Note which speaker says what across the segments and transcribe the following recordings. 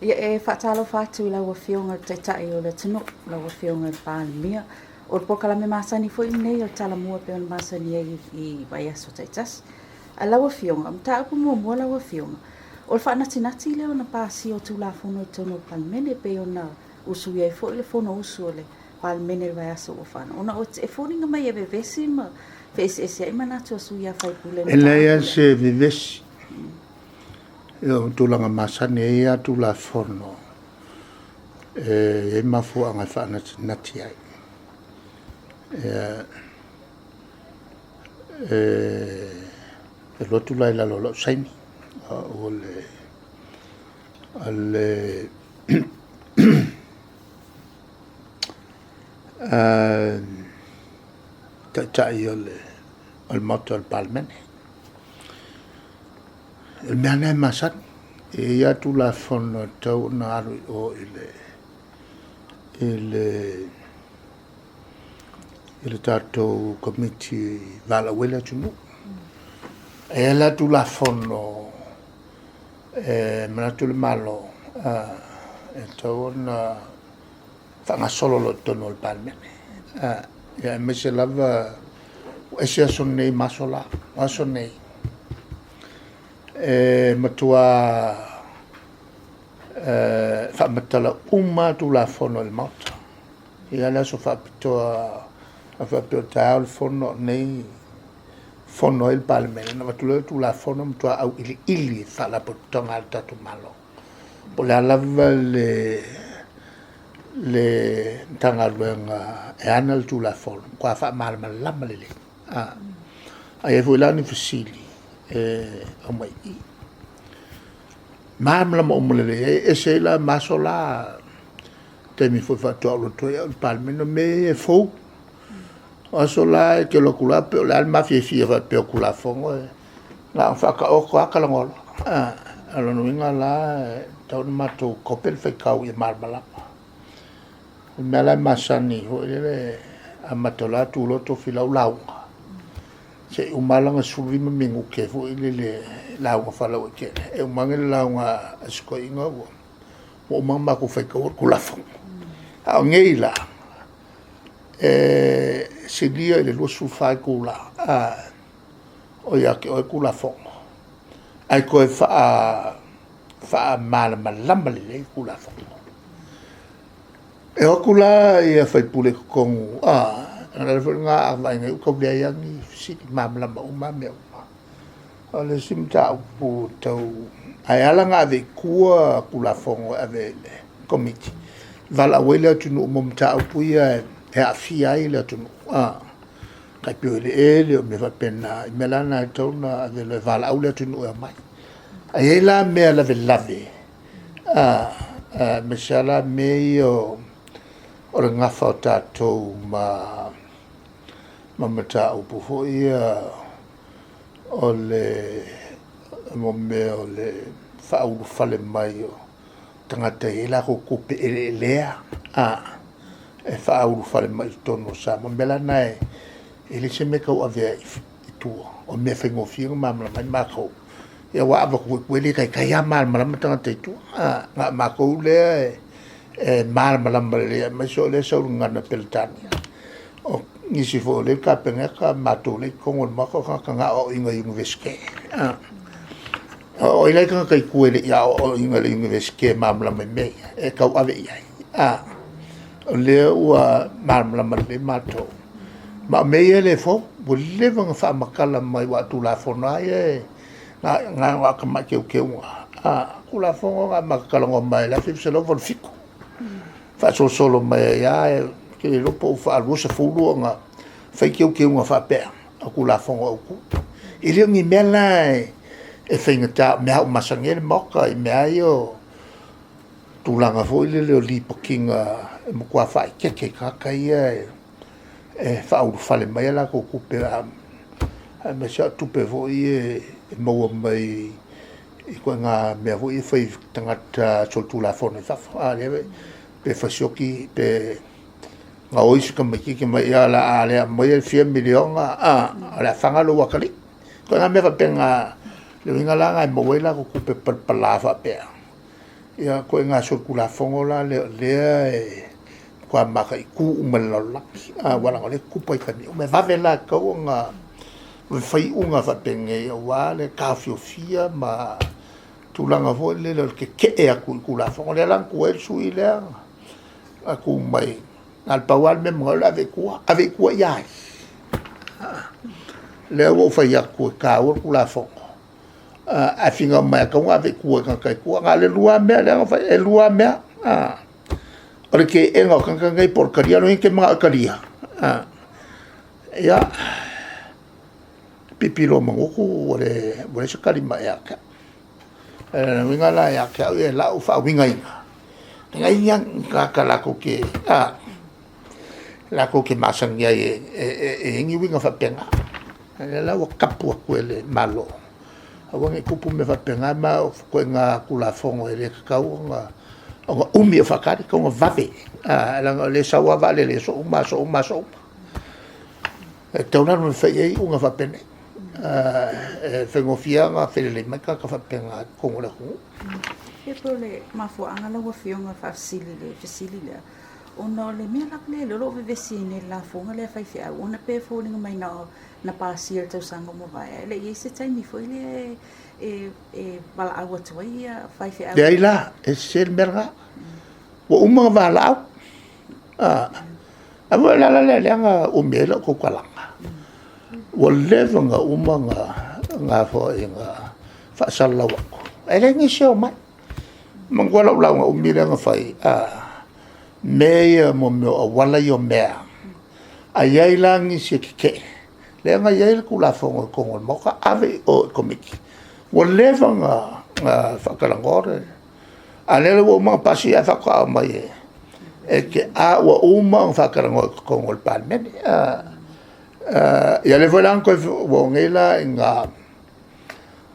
Speaker 1: Ia, e faatalofa atu i lau Afioga i le Taitai o le atunuu, lau Afioga i le Palemia. O le polokalame masani foi lenei o le Talamua e pei ona masani ai i vaiaso taitasi. A lau Afioga, o le mataupu muamua lau Afioga, o le faanatinati lea ona pasia o Tulafono i totonu o le Palemene e pei ona usuia ai foi le Fonousu a le Palemene i le vaiaso ua fano, ona e foliga mai e vevesi ma feeseeseai manatu o sui usufono.
Speaker 2: E leai lava se vevesi. O tulaga masani e i ai lava Tulafono e i ai mafuaaga e faanatinati ai. E alu atu la i lalo o lau saini, o au o le Taitai o le Maota o le Palemene. O le mea lava lena e masani, e i ai lava Tulafono e tatau ona alu i o i le tatou Komiti e valaau ai le atunuu. E i ai la Tulafono e manatu le Malo e tatau ona faagasolo loa i totonu o le Palemene, aemaise lava ua ese aso nei ma aso la. O aso nei, e matua faamatala uma lava Tulafono e le Maota. E i ai lava le aso faapitoa, a faapea o taeao le Fono a o nei e fono ai le Palemene, ona avatu loa lea o Tulafono matua auiliili e Faalapotopotoga a le tatou Malo. Po o le a lava le Matagaluega e ana le Tulafono, e matua faamalamalama lelei. A i ai foi la ni fesili, e aumai i i. E malamalama uma lelei ai, e ese ai la ma aso la i taimi foi faatoa ou alu atu ai au i le Palemene. O mea ia e fou. O aso la e te alu atu loa pe o le a le mafiafia faapea o Tulafono, na ona faataoto lava talanoa loa. O lona uiga la e tatau ona matou tope le faitau ia malamalama. O le mea la e masani foi lele, e amata loa tu loa Tofilau lauga, se i uma lava lana 15 minute foi lele lauga faalauaitele, e uma ane le lauga a si toeaina ua uma ona matou faitaua le Tulafono. A o nei la, e silia i le 24 itula o ia te oe Tulafono, ae toe faamalamalama lelei Tulafono. E o atu la sui usufono i totonu, o le ala foi lena a vaai nei ua tau leai lava ni fesili, e malamalama uma lava mea uma. O le isi mataupu tau... Ae ala ona ave i tua Tulafono e ave i le Komiti, e valaau ai le atunuu mo mataupu ia e aafia ai le atunuu, tai pei o eleele o mea faapena, o mea la na e tatau ona ave loa e valaau le atunuu e omai. Ae i ai la mea lavelave, aemaise lava la mea ia o le nafa o tatou ma mataupu foi ia o le mea o le faaulufale mai o tagata e i ai a latou tupe eleelea, e faaulufale mai i totonu o Samoa. O mea la na e le o se mea e tau avea i tua, o mea e faigofie ona malamalama ai matou. Ia aua a avatu foi i tua e le taitai lava malamalama tagata i tua. Na o matou lea e malamalama lelei aemaise o lea e sau i le gagana Peretania. O nisi foi o lea e i le Kapeneta ma matou o lea e i totonu o le Maota, o tagata na aoaoina i Iunivesite. O ai la tagata i tua e le i aoaoina i le Iunivesite e malamalama i mea ia e tau ave i ai? O lea ua malamalama lelei matou, ma o mea ia e le fou, ua leva ona faamatala mai, aua o Tulafono lava ia na o tamai teuteuga, Tulafono na matou talanoa mai lava i le 1987, faasolosolo mai ai lava, ou te le iloa po ua faa-20 ona fai teuteuga faapea o Tulafono Autu. E le o ni mea la e faigata, o mea lava ua masani ai le Maota i mea lava ia o tulaga foi lele o lipotiga e matua faaeteete i tagata ia e faaulufale mai a latou tupe, aemaise lava o tupe foi ia e maua mai ituaiga mea foi ia e fai e tagata solitulafono i fafo, pe fasioti pe gaoi se tamaitiiti mai o le a le aumaia le fia miliona, o le a fana lou atalii. O ituaiga mea faapena, le uiga la lena e maua ai latou tupe palapala faapea. Ia, ituaiga solitulafono la lea o lea e matua mataitu uma e le lalolagi, aua leaga o lea e tutupu lava i taimi uma. E vave la, e tatau ona fai iuga faapenei aua le taofiofia ma tulaga foi lele o le tetee atu i Tulafono. Lea la na tu ai le sui usufono lea na tu mai, na o le pau lava le mea e manao ai o le ave i tua. Ave i tua ia ai? Lea ua ou fai atu e taua le Tulafono, ae finau mai lava e tatau ona ave i tua i tagata i tua. Na o le lua lava mea lea na fai, e lua lava mea, o le teena o tagata nei po o le talia. O lona uiga e te manao e talia? Ia, pipi loa ma gutu ua leai se tali mai ia te au. O lona uiga la ia te au ia i lau faauigaina, e leai lava ni tagata latou te masani ai e i ai ni uiga faapena. A o lea la ua tapu atu e le Malo, aua ne i tupu mea faapena, ma o ituaiga Tulafono e le tatau ona umi o faatali, e tatau ona vave, leaga o lea e sau lava vaalele i aso uma, aso uma, aso uma. E tatau la ona fai i ai iuga faapenei, e faigofie lava ona felelei mai tagata faapena i totonu o le atunuu.
Speaker 1: Ia pei o le mafuaaga lau Afioga e faafesili i le fesili lea, ona o le mea lava lea o lo o vevesi ai nei i le lafoga lea a faifeau, ona e pei e foliga mai na pasia i le tausaga ua mavae, ae le i i ai se taimi foi lea e valaau atu ai faifeau.
Speaker 2: Leai la, e sese le mea lena. Ua uma ona valaau. A foi o le ala lea na umi ai lau tautalaga, ua leva ona uma ona faasalalau atu, ae leai nisi e omai. Manatua lau lauga umi lea na fai, mea ia mo mea o auala ia o mea, a i ai la nisi e tetee, lea na i ai le Tulafono i totonu o le Maota, ave i o i le Komiti, ua leva ona faatalanoa, a o lea ua uma ona pasi ae faatoa aumai e te... a ua uma ona faatalanoa i totonu o le Palemene. Ia lea foi la na toe... ua oo nei la ina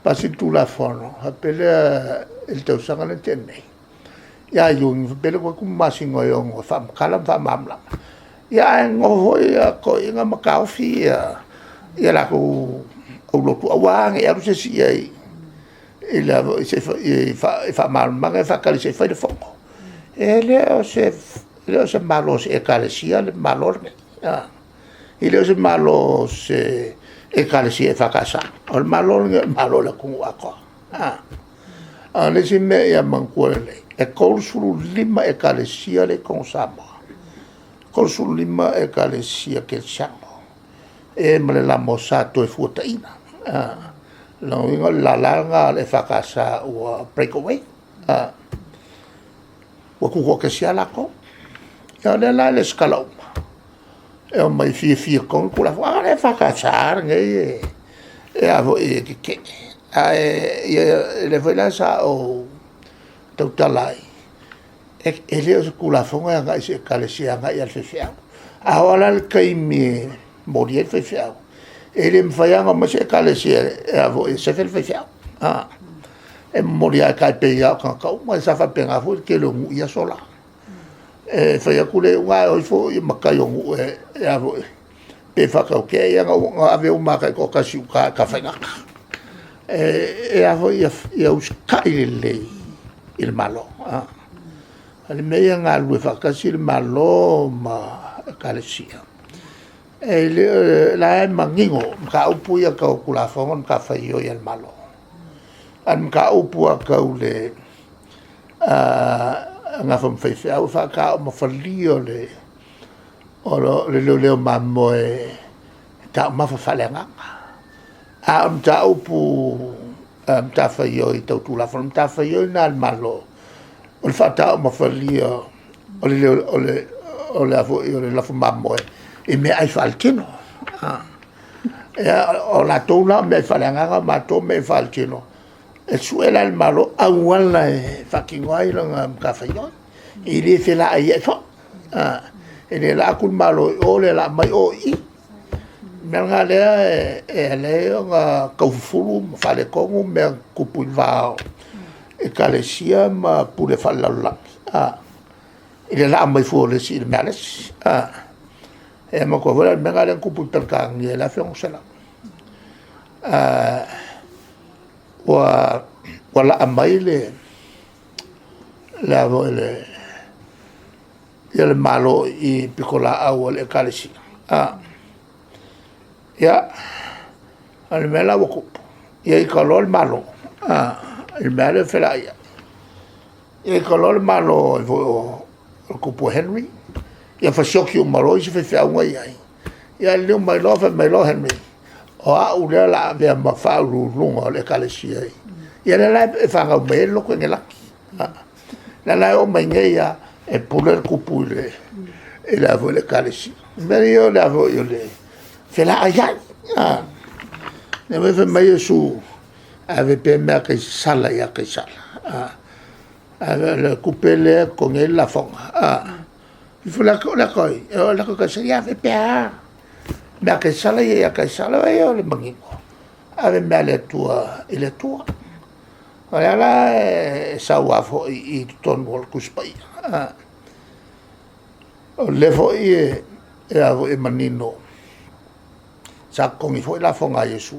Speaker 2: pasi le Tulafono faapea lea i le tausaga lea na tea nei ia Iuni, faapea lea e tuu atu le masina e 6 e faamatala ma faamalamalama. Ia ae nonofo foi toeaiina ma taofi ia latou aulotu aua ne i alu se isi i ai i faamalamalamaga ia faatali se i fai le fono. E le o se Malo o se Ekalesia le Malo lenei, e le o se Malo o se Ekalesia EFKS, o le Malo lenei o le Malo o le atunuu atoa. A o le isi mea ia manatua lelei, e 35 Ekalesia lea e i totonu o Samoa, 35 Ekalesia Kerisiano e ma le lama o Sa Toefuataiga. O lona uiga o le lala lena o le EFKS ua break away, ua tutoatasi lava latou. Ia o lea la e resitala uma, e omai e fiafia e totogi Tulafono, a o le EFKS lenei e tetee. Ae o lea foi la sa ou tautala ai, e le o se Tulafono e agai i se Ekalesia, e agai lava i le faifeau. A oo la i le taimi e moli ai le faifeau, e le mafai lava ona omai se Ekalesia e sefe le faifeau. E momoli lava e tai pei o tagata uma. Sa faapena foi le tele o nuu i aso la. E fai atu le iuga ae o ifo matai o nuu pe faatautea, ia na ave uma lava taitoatasi i uta i Tafaigata. Ia usitai lelei i le Malo. O le mea ia e galulue faatasi le Malo ma Ekalesia, o la e manino mataupu ia tau Tulafono o le matafaioi a le Malo. A o le mataupu lava tau le nafa ma faifeau, e faataumafalia o le leoleo mamoe e taumafa faaleagaga. A o mataupu matafaioi tau Tulafono, o matafaioi lena a le Malo o le faataumafalia o le lafu mamoe i meaai faaletino. O latou la o meaai faaleagaga o matou o meaai faaletino. E sue la e le Malo auala e faatino ai lana matafaioi, e le felaaiai foi. E le laa atu le Malo i o le laa mai o i i. O le mea lena o lea e ala ai ona tau fufulu ma faaletonu mea na tutupu i le va o Ekalesia ma pule faalelalolagi i le laa mai fua o le isi i le mea a le isi. E manatua foi la le mea lena na tupu i Peretania i le 1600. Ua laa mai le le a foi le ia le Malo i pitolaau a le Ekalesia. Ia, o le mea la ua tupu, ia ita loa le Malo i le mea lava lea o le felaai ai. Ia ita loa le Malo foi o le tupu o Henry, ia fasioti uma loa isi faifeau na e i ai, ia liliu mai loa fai mai loa Henry, o au lea o le a avea ma faauluuluga o le Ekalesia. Ia lea la e fanau mai ai le lotu Enelaki. O lea la e oo mai nei lava, e pule le tupu i le Ekalesia. O mea ia o le felaaiai. O lea foi fai mai Iesu, ave pea mea a Kaisala ia Kaisala. O le tupe lea e totogi ai le lafoga, alu ifo o le ata o ai? O le ata o Kaisara. Ia ave pea lava mea a Kaisara ia ia Kaisara. Vaai o le manino, ave mea a le Atua i le Atua. O lea la e sau lava foi i i totonu o le Tusi Paia. O lea foi e manino, sa totogi foi lafoga a Iesu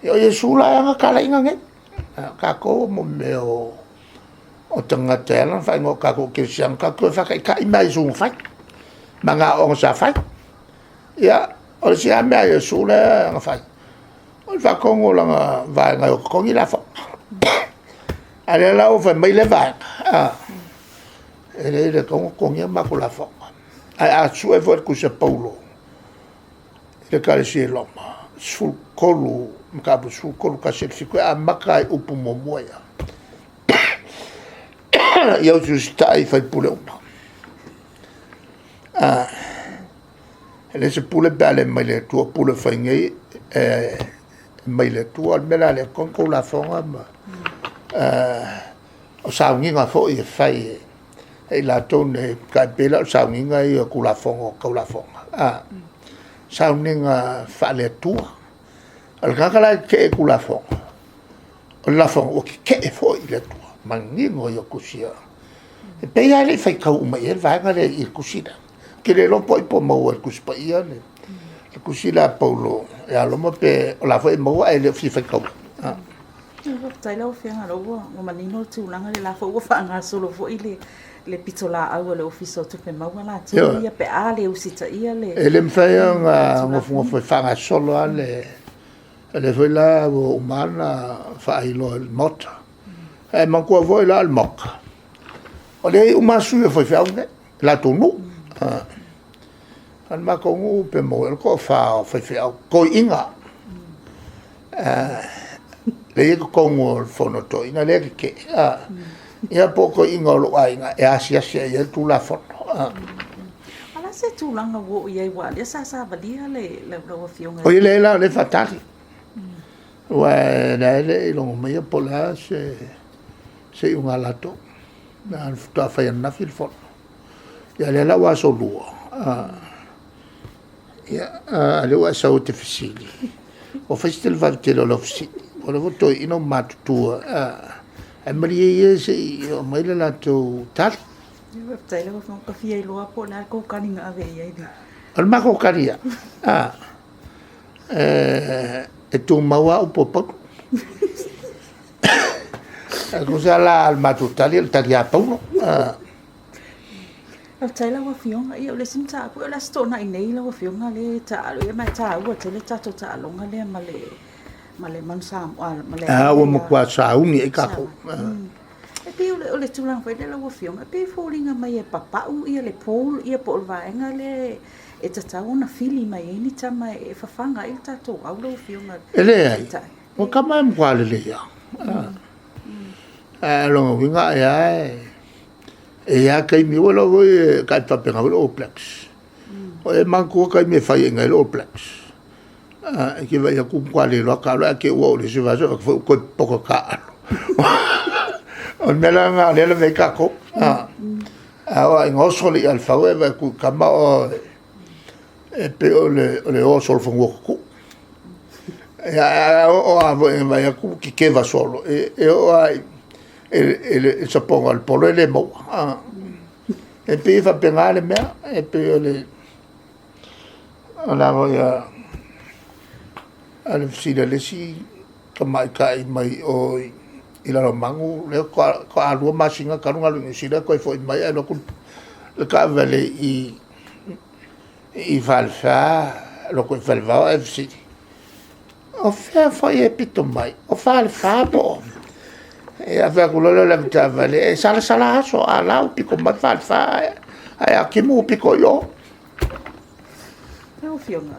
Speaker 2: ia. O Iesu la e ana talaiga nei. O tatou o mea o tagata e ala ona faaigoa o tatou o kerisiano, tatou te o e faataitai mea a Iesu na fai, ma ana aoaoga sa fai. Ia, o le isi lava mea a Iesu lea na fai, o le faatonu o lana vaega e o e totogi lafoga. A o lea la ua fai mai lea vaega, e leai e le tatau ona totogia a matou lafoga. Ae a sue foi i le tusi a Paulo i le Ekalesia i Roma 13, mataupu 13 1 i le 7, e amata lava i upu muamua ia, “Ia usiusitai i faipule uma.” E leai se pule pe a le mai le Atua, o pule e fai nei e mai le Atua. O le mea la lea, totogi a outou lafoga ma o sauniga foi e fai e i latou nei, e tai pei la o le sauniga ia o Tulafono Tau Lafoga, sauniga faale-Atua. O le tagata la e tetee i Tulafono, o le lafoga, ua tetee foi i le Atua, o le manino ia o tusi ia. E pei lava e le i faitau uma i ai le vaega lea i le tusi lea. Ou te le iloa po o ai po o maua i le Tusi Paia le tusi lea a Paulo ia Roma pe o la foi e maua ae le o fia faitauina.
Speaker 1: Faafetai lau Afioga o lea ua manino le tulaga lea, o la foi ua faagasolo foi le pitolaau a le Ofisa o Tupe Maua latou ia pe a le usitaia le... E
Speaker 2: le mafai ona nofonofo e faagasolo lava le... O lea foi la ua uma ona faailoa i le Maota. Ae manatua foi la o le Maota, o lea e i ai uma lava sui o faifeau nei, latou nuu. O le matou nuu pe maua ea le toa-fa o faifeau toeaiina. Lea e i totonu o le fono a toeaiina lea e tetee, ia po o toeaiina o lou aiga e asiasi lava i ai le Tulafono.
Speaker 1: A o le a se tulaga ua oo i ai aua o lea sa savalia lau Afioga?
Speaker 2: O lea la o lea e faatali, aua o lea e le i logo maia po o le a se iuga a latou. Na faatoa fai ananafi le fono, ia o lea la ua aso 2, ia, a o lea ua e sau e te fesili, ua fai si televave tele o lau fesili. O lea foi ua toeaiina ma matutua, ae malie ia se i oo mai le latou tali.
Speaker 1: Faafetai lau Afioga, ua ta fia iloa po o le a le tou tali na ave i ai.
Speaker 2: O le matou tali lava, e tumau lava upu a Paulo. Tusa la o le matou tali, o le tali a Paulo.
Speaker 1: Faafetai lau Afioga. Ia o le isi mataupu, o le Aso Toonai nei lau Afioga lea e taaalo ai, ma e taua tele le tatou taaloga lea ma le Manu Samoa. Ma le
Speaker 2: A ua matua sauni ai tatou.
Speaker 1: E pei o le tulaga foi lea lau Afioga, e pei e foliga mai e papau le poll ia po o le vaega lea e tatau ona fili mai ai ni tama e fafaga ai le tatou au lau Afioga.
Speaker 2: E leai, o tama e matua lelei lava. Ae o lona uiga ai lava e i ai lava taimi, ua iloa foi e tai faapena foi le All Blacks. Ua e manatua taimi e fai ai nei le All Blacks? E te vaai atu ua matua le iloa taaalo ae te i ua oo i le isi vaiaso e vaai atu foi ua toe poto taaalo. O le mea la lena o lea e lavea ai tatou. A oo lava ina oso le i'a a le fau ae vaai atu i tama e pei o le o a solofanua tutuu. Ae a oo lava foi ina vaai atu ua teteva solo, e oo lava i le sapoga o le polo e le maua. E pei e faapena le mea, e pei o le a foi a le fesili a le isi tamaitai mai o i i Lalomanu, lea faatoa 2 masina talu ona alu i Niu Sila toe foi mai ae alu atu le taavale i i Falefa, alu atu i Falevao ae fesili, o fea foi e pito mai, o Falefa po o... Ia fai atu loa lea o le avetaavale, e salasala aso, a o la e ua pito mai Falefa, ae a timu ua pito i o.
Speaker 1: Lau Afioga,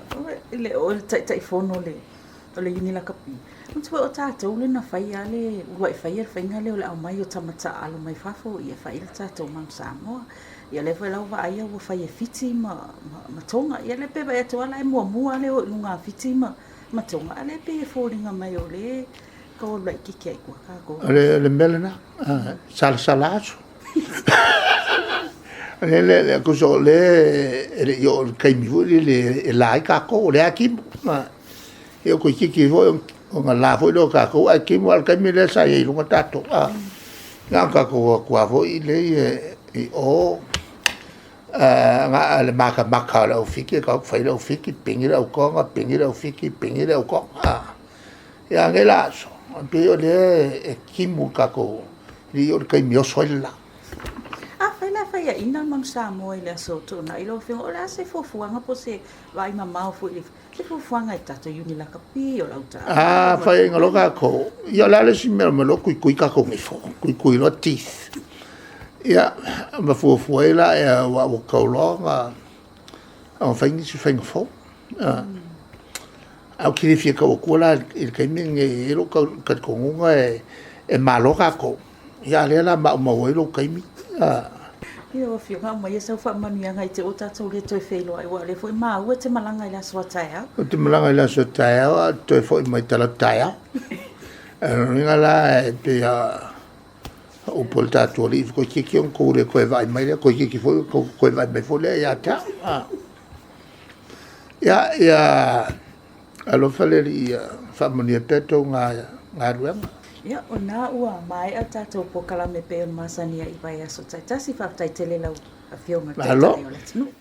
Speaker 1: e le o oe le Taitaifono o le Iuni Lakapi. Manatua o tatou lea na faia le uluai faia le faiga lea o le aumai o tama taaalo mai fafo ia fai le tatou Manu Samoa. Ia lea foi la ua vaaia ua fai e Fiti ma Toga. Ia lea pei e vaai atu lava la e muamua le o i luga a Fiti ma Toga, a o lea e pei e foliga mai o lea e tau alu laitiiti lava i tua tatou.
Speaker 2: O le mea lena, salasala aso. O le lea, tusa o lea e le i oo i le taimi foi lele e la ai tatou, o lea lava e timu. Ia toeitiiti foi ona la foi lea o tatou ae timu lava i le taimi lea sa i ai i luga tatou. Na ona tatou o atu lava foi lea i o, na o le matamata lava o le au Fiti, e o atu fai le au Fiti, pigi le au Toga, pigi le au Fiti, pigi le au Toga. Ia a nei la aso, e pei o lea e timu le tatou, e le i oo i le taimi e oso ai le la.
Speaker 1: Afai la e faiaina le Manu Samoa i le aso Toonai lau Afioga, o le a se fuafuaga po o se vaai mamao foi i se fuafuaga i le tatou Iuni Lakapi o le au taaalo?
Speaker 2: A faiaina loa tatou, ia o le a le isi mea e omai loa tuitui tatou nifo, tuitui loa teeth. Ia, ma fuafua ai lea aua ua tatau loa ona fai nisi faiga fou. Ae ou te le fia tau atua la i le taimi lenei, e i ai lou talitonuga e malo tatou, a o lea o le a maumau ai lou taimi.
Speaker 1: Lau Afioga, aumaia sau faamanuiaga i te i ua tatou le toe feiloai, aua o lea foi e maua e te malaga i le aso a taeao.
Speaker 2: Ou te malaga i le aso a taeao, ae ou te toe foi mai talaatu taeao. O lona uiga la, e pei lava o upu a le tatou Alii, toeitiiti ona outou le toe vaai mai lea, toeitiiti foi ona outou toe vaai mai foi lea ia te au. Ia alofa le Alii ia faamanuia pea a outou galuega.
Speaker 1: Ia, o lena ua maea le tatou polokalame e pei ona masani ai i vaiaso taitasi. Faafetai tele i lau Afioga i le Taitai o le atunuu.